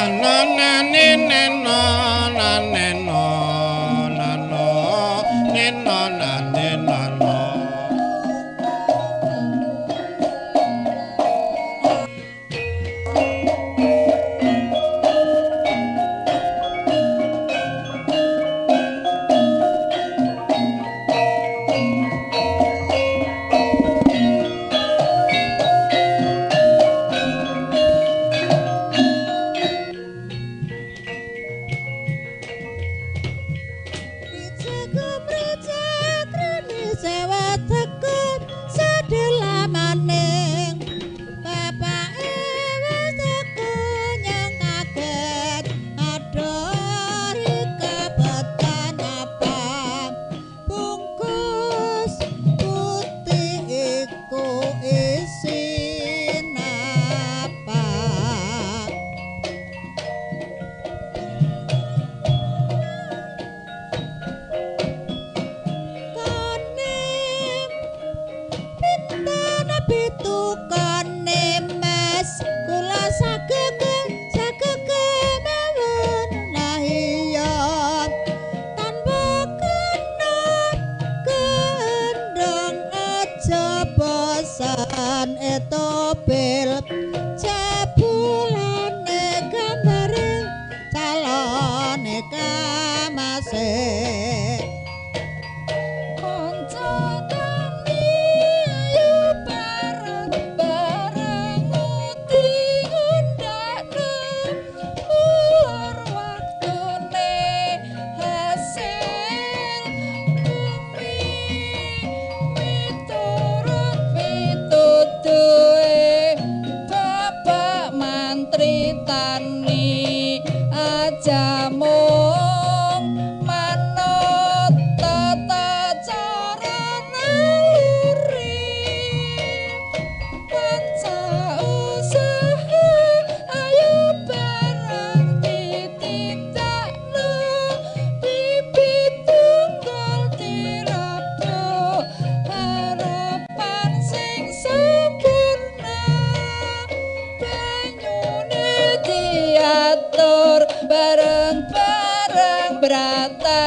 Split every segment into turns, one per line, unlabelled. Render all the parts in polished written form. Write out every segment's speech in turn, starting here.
na ni no na ne no na no ni no na ni na no.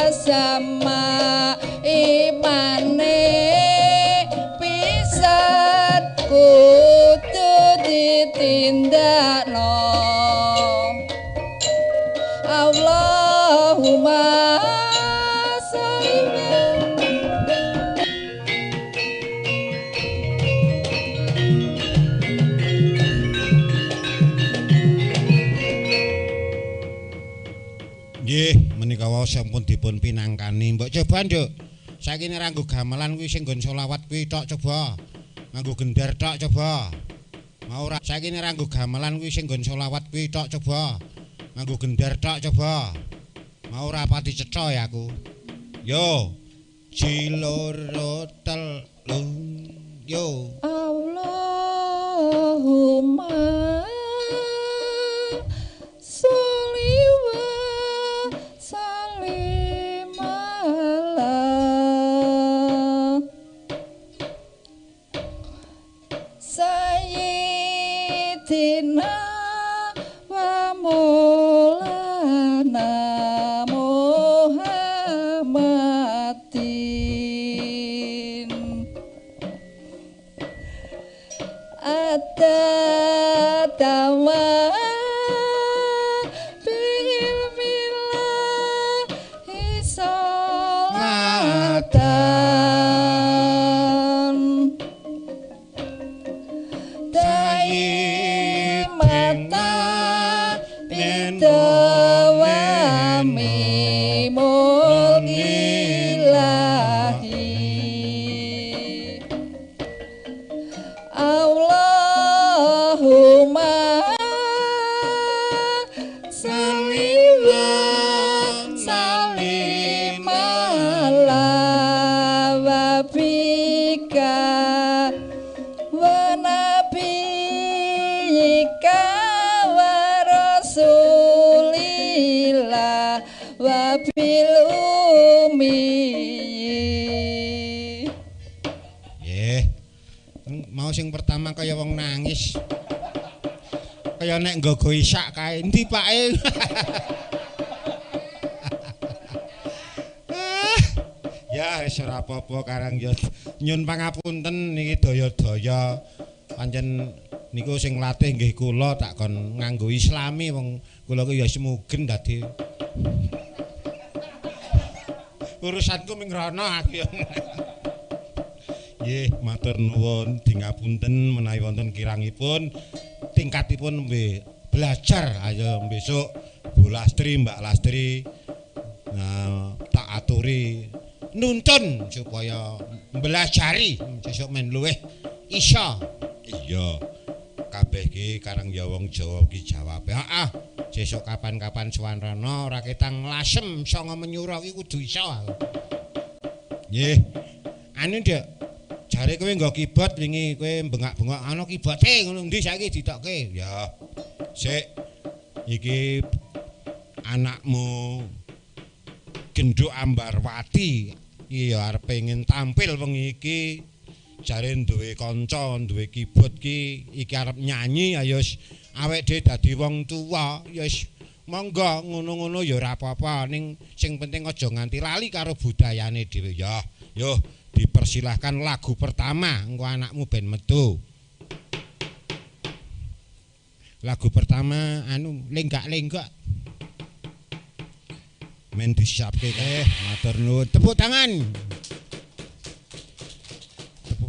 Sama imane pisan kudu ditindakno. Allahumma sholli.
Nggih, menika wau sampun dipun pinangkani. Mbok coba, Nduk. Saiki nek nganggo gamelan kuwi sing nggon selawat kuwi tok coba. Nganggo gender tok coba. Mau ora? Saiki nek nganggo gamelan kuwi sing nggon selawat kuwi tok coba. Nganggo gender tok coba. Mau ora pati cetha ya aku. Yo. Ji loro telu. Yo.
Allahumma sholli wa sallim ala sayyidina wa maulana Muhammadin adadawa
Nggih. Mau sing pertama kaya wong nangis. Kaya nek nggogo isak kae endi pake. Ya wis ora apa-apa karang ya nyun pangapunten niki daya-daya pancen niku sing latih nggih kula tak kon nganggo islami wong kula ku ya semugen dadi urusanku ming rono aku ya. Nggih matur nuwun dingapunten menawi wonten kirangipun tingkatipun nembe belajar ayo besok Bu Lastri Mbak Lastri nah, tak aturi nuntun supaya belajari sesuk men luwih iso. Iya kabeh iki karang ya wong Jawa iki jawabe. Heeh, sesuk kapan-kapan sowan rono ora ketang lasem sanga menyura iki kudu iso. Nggih. Anu Nduk, jare kowe nggo keyboard wingi kowe bengak-bengok ana keyboarde ngono ndi saiki ditokke. Ya. Sik iki anakmu Genduk Ambarwati iki ya arep pengen tampil wengi iki. Jare duwe kanca, duwe keyboard ki iki arep nyanyi ayo awake dhewe dadi wong tuwa ya wis monggo ngono-ngono ya ora apa-apa ning sing penting aja nganti lali karo budayane dhewe ya. Yo dipersilahkan lagu pertama engko anakmu ben metu. Lagu pertama anu lenggak-lenggak. Men disiapke kae matur nuwun. Tepuk tangan.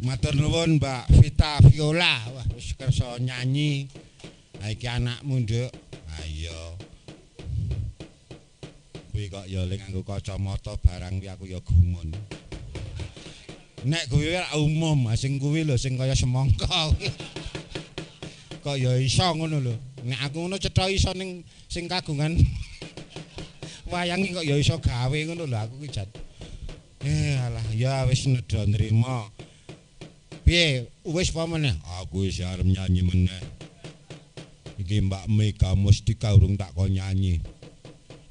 Matur nuwun Mbak Vita Viola. Wah wis kersa nyanyi. Ha iki anakmu, Nduk. Ha iya. Kuwi kok ya lek nganggo kacamata barang kuwi aku ya gumun. Nek kuwi ora umum, sing kuwi lho sing kaya semangka. Kok ya iso ngono lho. Nek aku ngono cetha iso ning sing kagungan wayang kok ya iso gawe ngono lho aku ki jan. Alah ya wis nedha nrimo. Piye wis apa meneh? Aku wis arep nyanyi meneh. Iki Mbak Mega Mustika urung tak kon nyanyi.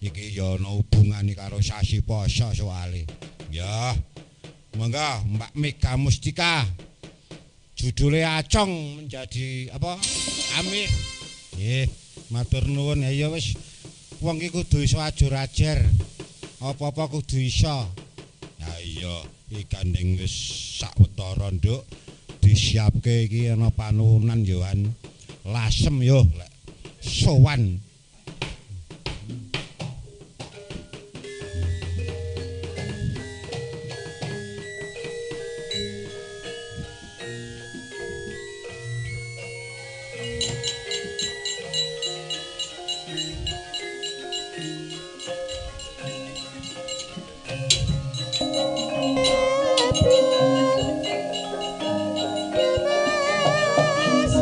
Iki ya ana hubungane karo sasi poso soale. Ya. Monggo Mbak Mega Mustika. Judule Acong menjadi apa? Amih. Nggih, matur nuwun. Ya wis wong iki kudu iso ajur-ajer. Apa-apa kudu iso. Ya iya, iki gandeng wis sawetara, Nduk. Disiapke iki ana panuwunan yo an. Lasem yo lek sowan.
Mas, ya.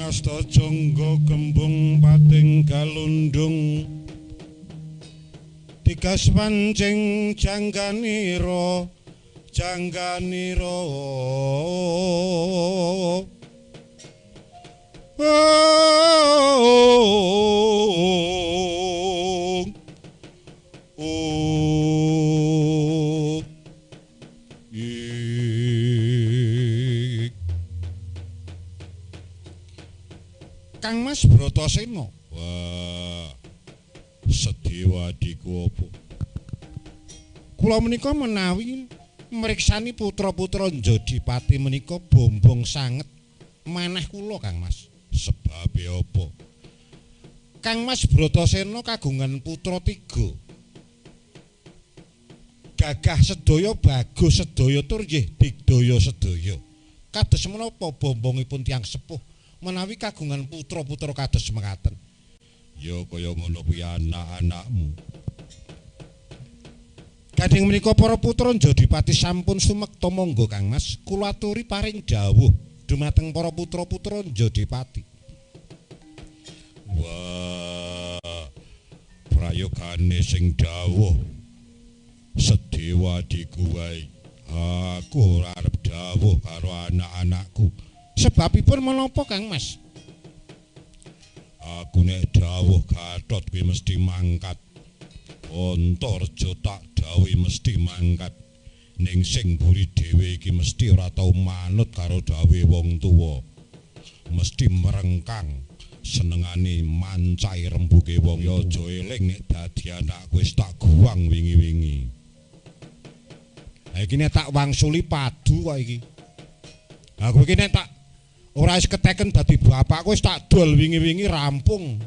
Asta jangga gembung pating galundung tigas pancing jangganira jangganira Kang Mas Bratasena. Wah, Sedewa adhiku apa? Kula menika menawi mriksani putra-putra Njodipati menika bombong sanget manah kula, Kang Mas. Sebabe apa? Kang Mas Bratasena kagungan putra 3. Gagah sedaya, bagus sedaya, tur nggih digdaya sedaya. Kados menapa bombongipun tiyang sepuh menawi kagungan putra-putra kados mekaten? Ya kaya ngono kuwi anak-anakmu. Gandeng menika para putra Njodipati sampun sumekta, monggo Kang Mas kula aturi paring dawuh dumateng para putra-putra Njodipati. Wah, prayogane sing dawuh Sedewa adhiku wae. Aku ora arep dawuh karo anak-anakku. Sebabipun menapa Kang Mas? Aku nek dawuh Gatot kuwi mesti mangkat. Antarja tak dawuhi mesti mangkat. Ning sing mburi dhewe iki mesti ora tau manut karo dawuhe wong tuwa. Mesti merengkang senengane mancai rembuke wong. Ya aja eling nek dadi anakku wis tak guwang wingi-wingi. Ha iki nek tak wangsuli padu kok iki. Aku iki nek tak ora wis keteken dadi bapakku wis tak dol wingi-wingi rampung.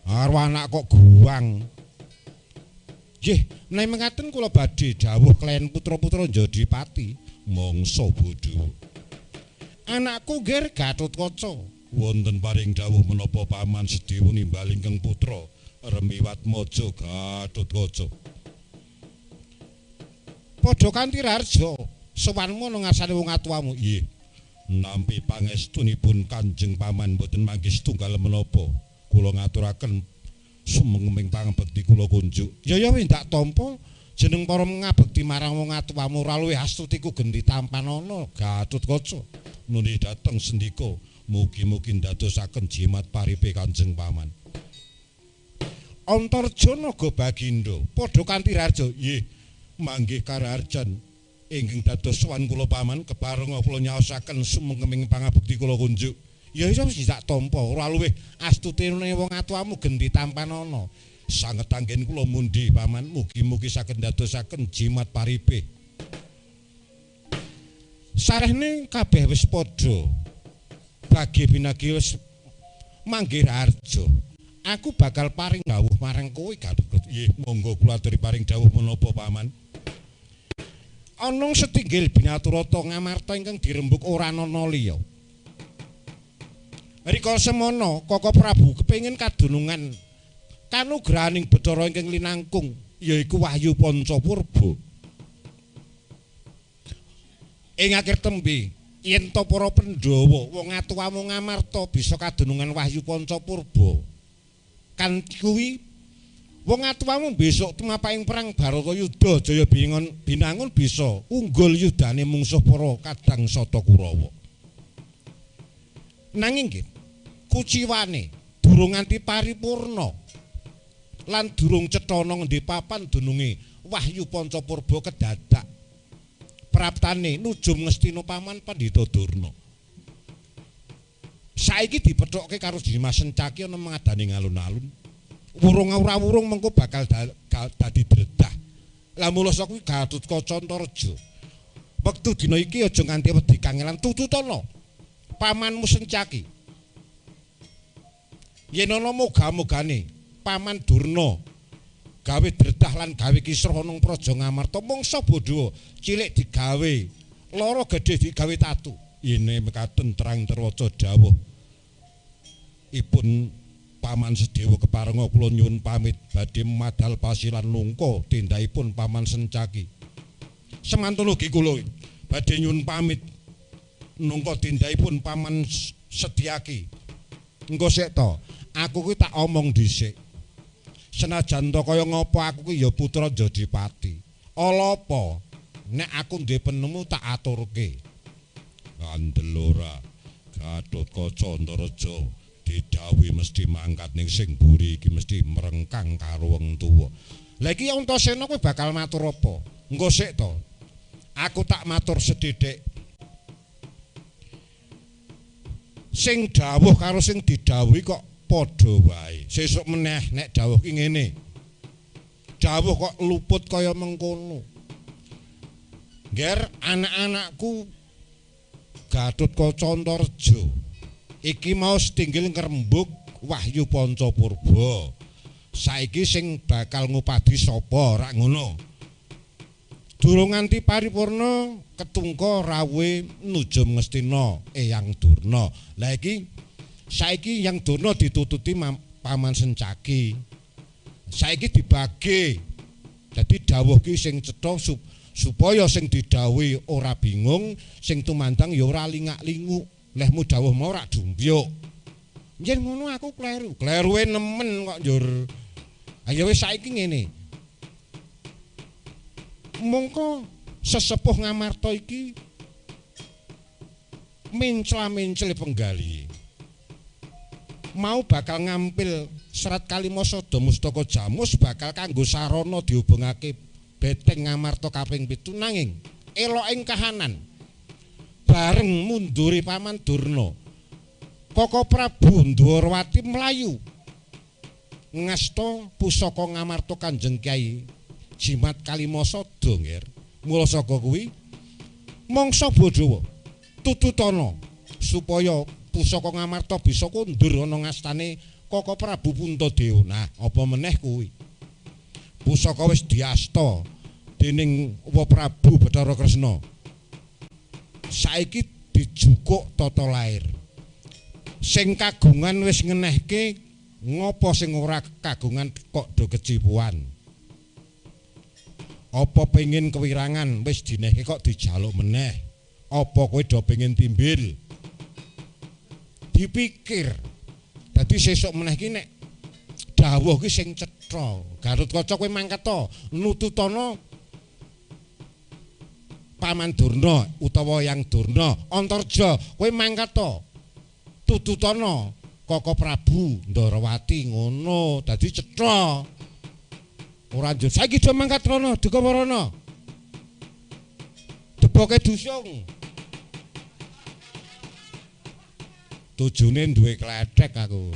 Karo anak kok guwang. Nggih, menawi mekaten kula badhe dawuh kelayan putra-putra Njodipati mangsa bodho. Anakku nggih Gatotkaca. Wonten paring dawuh menapa Paman Sedewa nimbal ingkang putra Remiwatmaja Gatotkaca. Padha kanthi raharja sowanmu ana ngarsane wong atuwamu. Nggih. Nampi pangestunipun Kanjeng Paman boten manggih setunggal menapa. Kula ngaturaken sumengming pangabekti kula kunjuk. Ya ya wis ndak tampa jeneng para ngabekti marang wong atuwamu ora luwih astutiku gendi tampanana Gatotkaca. Nuli dhateng sendika mugi-mugi ndadosaken jimat paripe Kanjeng Paman. Antarja naga bagindo padha kanthi raharja. Nggih, manggih karaharjan ingkang dados sowan kula Paman keparenga kula nyaosaken sumengkeming pangabekti kula kunjuk. Ya iso wis tak tampa ora luwih astutine wong atuwamu gendi tampanana. Sanget anggen kula mundhi Paman, mugi-mugi saged ndadosaken jimat paripe. Sarehne kabeh wis padha bagi binagi wis manggih raharja. Aku bakal paring dawuh marang kowe Gatotkaca. Nggih, monggo kula aturi paring dawuh menapa Paman. Ana setinggil binaturata Ngamarta ingkang dirembuk ora ana liya. Rikala semana Koko Prabu kepengin kadunungan kanugrahaning Bathara ingkang linangkung yaiku Wahyu Panca Purba. Ing akhir tembe yen to para Pandhawa wong atuwamu Ngamarta bisa kadunungan Wahyu Panca Purba. Kan kuwi wong atuwamu besok tumapaing perang Baratayuda Jaya Binangun bisa unggul yudane mungsuh para kadang Sata Kurawa. Nanging nggih kuciwane durung nganti paripurna lan durung cetha ngendi papan dununge Wahyu Panca Purba kedadak praptane nujum ngestina Paman Pandhita Durna. Saiki dipethokke karo Dimas Sencaki ana mangadane alun-alun. Wurung ora wurung mengko bakal dadi dredah. Lah mula saka kuwi Gatotkaca Antarja. Wektu dina iki aja nganti wedi kangelan tututana pamanmu Sencaki. Yen ana moga-mogane Paman Durna gawe dredah lan gawe kisruh ana Praja Ngamarta, mangsa bodho cilik digawe lara gedhe digawe tatu. Yene mekaten terang terwaca dawuh ipun Paman Sedewa keparenga kula nyuwun pamit badhe madal pasilan nungka tindakipun Paman Sencaki. Semantun ugi kula badhe nyuwun pamit nungka tindakipun Paman Setyaki. Engko sik to, aku kuwi tak omong dhisik. Senajan to kaya ngapa aku kuwi ya putra Jodipati. Ala apa nek aku duwe penemu tak aturke. Kandel ora Gatotkaca Antareja didhawuhi mesti mangkat ning sing mburi iki mesti merengkang karo wong tuwa. Lah iki Antasena kowe bakal matur apa? Engko sik to. Aku tak matur sedhithik. Sing dawuh karo sing didhawuhi kok padha wae. Sesuk meneh nek dawuh ki ngene. Dawuh kok luput kaya mengkono. Ngger anak-anakku Gatotkaca Antareja iki mau setinggil ngrembug Wahyu Panca Purba. Saiki sing bakal ngupadi sapa rak ngono. Durung nganti paripurna ketungka rawuhe nujum Ngastina Eyang Durna. Lah iki saiki Eyang Durna ditututi Paman Sencaki. Saiki dibagi. Dadi dawuh ki sing cetha supaya sing didhawuhi ora bingung, sing tumandang ya ora lingak-linguk. Lehmu dawuh mau rak dumbyuk. Njen ngono aku kleru. Kleruwe nemen kok njur. Ayo wis saiki ngene. Mongko sesepuh Ngamarta iki mencla-mencli penggali. Mau bakal ngampil serat Kalimasada Mustaka Jamus bakal kanggo sarana dihubungake beteng Ngamarta kaping 7 nanging elok ing kahanan bareng munduri Paman Durna. Koko Prabu Ndwarawati mlayu ngasta pusaka Ngamarta Kanjeng Kyai Jimat Kalimasada nggih. Mula saka kuwi mangsa Badhawa tututana supaya pusaka Ngamarta bisa kondur ana ngastane Koko Prabu Puntadewa. Nah, apa meneh kuwi? Pusaka wis diasta dening Wa Prabu Bathara Kresna. Saiki dijukuk tata lair. Sing kagungan wis ngenehke, ngopo sing ora kagungan kok do kecipuan. Apa pengin kewirangan wis dinehke kok dijaluk meneh. Apa kowe do pengin timbil? Dipikir. Dadi sesuk meneh ki nek dawuh ki sing cetha. Gatotkaca kowe mangkat to, nututana Paman Durna utawa Yang Durna. Antarja kowe mangkat to. Tututana Koko Prabu Ndorowati ngono. Dadi cetha. Ora njur. Saiki do mangkat rono, digawa rono. Deboke dusung. Tujune duwe klethek aku.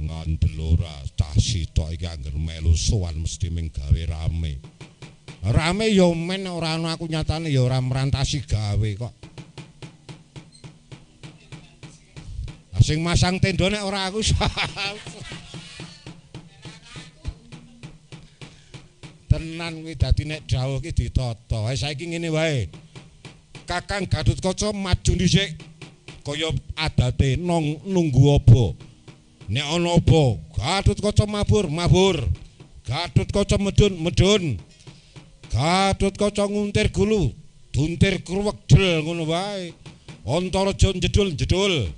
Ngandel ora cah sitok iki angger melu sowan mesti ming gawe rame. Rame ya men ora ana aku nyatane ya ora merantasi gawe kok. Sing masang tenda nek ora aku. Tenan kuwi dadi nek dawuh ki ditata. Wis saiki ngene wae. Kakang Gatotkaca maju dhisik kaya adate nunggu apa. Nek ana apa, Gatotkaca mabur, mabur. Gatotkaca medun, medun. Gatotkaca nguntir gulu, duntir kruwek del ngono wae. Antareja jedul, jedul.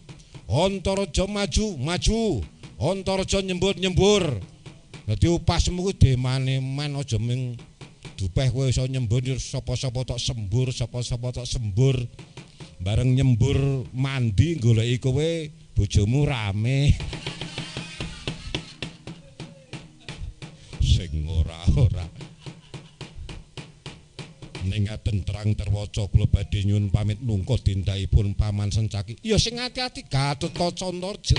Antareja maju, maju. Antareja nyembur, nyembur. Dadi upasmu kuwi demane-man aja ming dupeh kowe iso nyembur sapa-sapa tok sembur, sapa-sapa tok sembur. Bareng nyembur mandi goleki kowe bojomu rame. Sing ora-ora. Ning ngaten terang terwaca kula badhe nyuwun pamit nungka tindakipun Paman Sencaki. Ya sing ati-ati Gatotkaca Antarja.